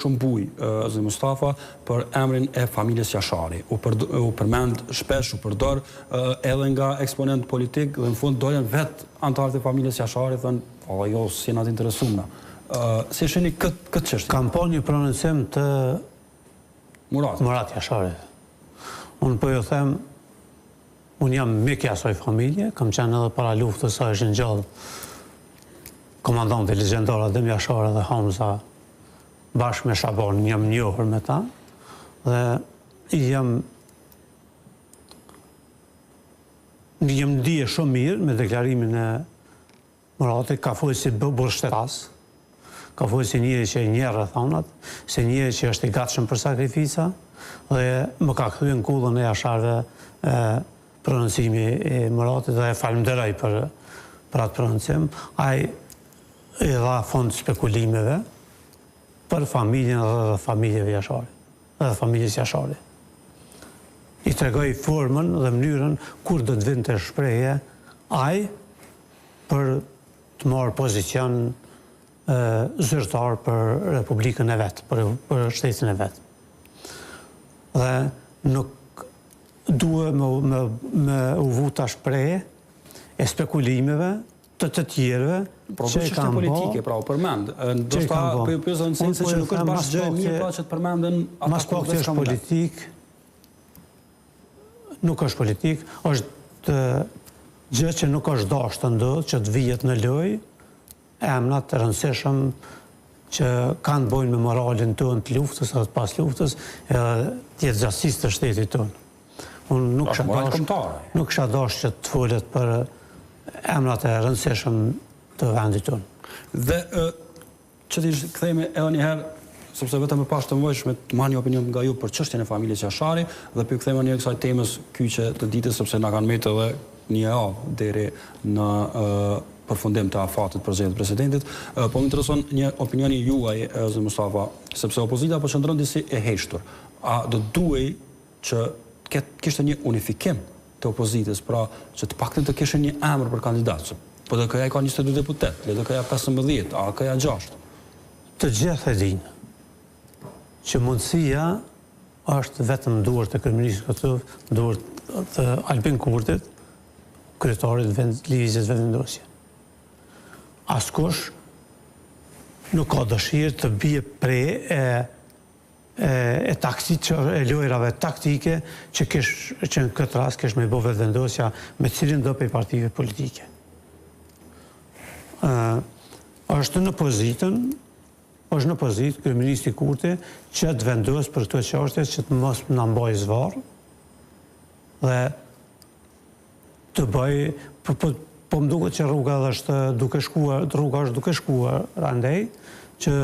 Shumë bujë, zoti Mustafa, për emrin e familjes Jashari. U u përmend shpesh, u përdor edhe nga eksponentë politikë dhe në fund dolën vetë anëtarët e familjes Jashari thonë, "Po jo, s'jena të interesum na." Si e shihni këtë këtë çështje? Kam pa një prononcim të Muratit. Murat Jasharit. Unë po ju them, unë jam mik i asaj familje, kam qenë edhe para luftës sa ishin gjallë komandanti legjendar Adem Jashari dhe Hamza bashkë me Shabanin jam njohur me ta dhe jam jam ndie shumë mirë me deklarimin e Muratit, ka folë si burrështetas, ka folë si njeri që e njeh rrethanat, si njeri që është i gatshëm për sakrifica dhe më ka kthyer në kullën e Jasharëve prononcimi i Muratit dhe e falënderoj për për atë prononcim. Ai i dha fund spekulimeve për familjen dhe dhe familjeve Jashari, dhe familjes Jashari. I tregoi formën dhe mënyrën kur do të vinte shprehje ai për të marrë pozicion zyrtar për Republikën e vet, për, për shtetin e vet. Dhe nuk duhet me, me, me u vu tash pre e spekulimeve të të tjerëve pra, që e kanë politike, pra u përmend. Ndoshta po ju pyes në sensin po që nuk është bash gjë e mirë pra që të përmenden ata Mas pak është politik, nuk është politik, është gjë që nuk është dashtë të ndodhë, që të vihet në lojë emna të rëndësishëm që kanë të bojnë me moralin tonë të luftës edhe të pas luftës edhe të jetëgjatësisë të shtetit tonë. Unë nuk kisha dashtë, nuk kisha dashtë që të folet për emrat e rëndësishëm të vendit tonë. Dhe që t'i kthehemi edhe një herë sepse vetëm e pashë të nevojshme të marr një opinion nga ju për çështjen e familjes Jashari dhe po i kthehemi një herë kësaj temës kyçe të ditës sepse na kanë mbetur edhe një javë deri në përfundim të afatit për zgjedhjet e presidentit. Po më intereson një opinion i juaj, zoti Mustafa, sepse opozita po qëndron disi e heshtur. A do të duhej që të ketë kishte një unifikim të opozitës, pra që të paktën të kishin një emër për kandidat, se PDK-ja i ka 22 deputetë, LDK-ja 15, AAK-ja 6. Të gjithë e dinë që mundësia është vetëm në duart e kryeministrit të Kosovës, në duart të Albin Kurtit, kryetarit të Lëvizjes Vetëvendosje. Askush nuk ka dëshirë të bie pre e e taktik që e lojrave taktike që kish që në këtë rast kish me bo Vetëvendosja me cilindo prej partive politike. Ë është në pozitën është në pozitë kryeministri Kurti që të vendosë për këto çështje që të mos na mbajë zvarrë dhe të bëjë po po po më duket që rruga edhe është duke shkuar rruga është duke shkuar andej që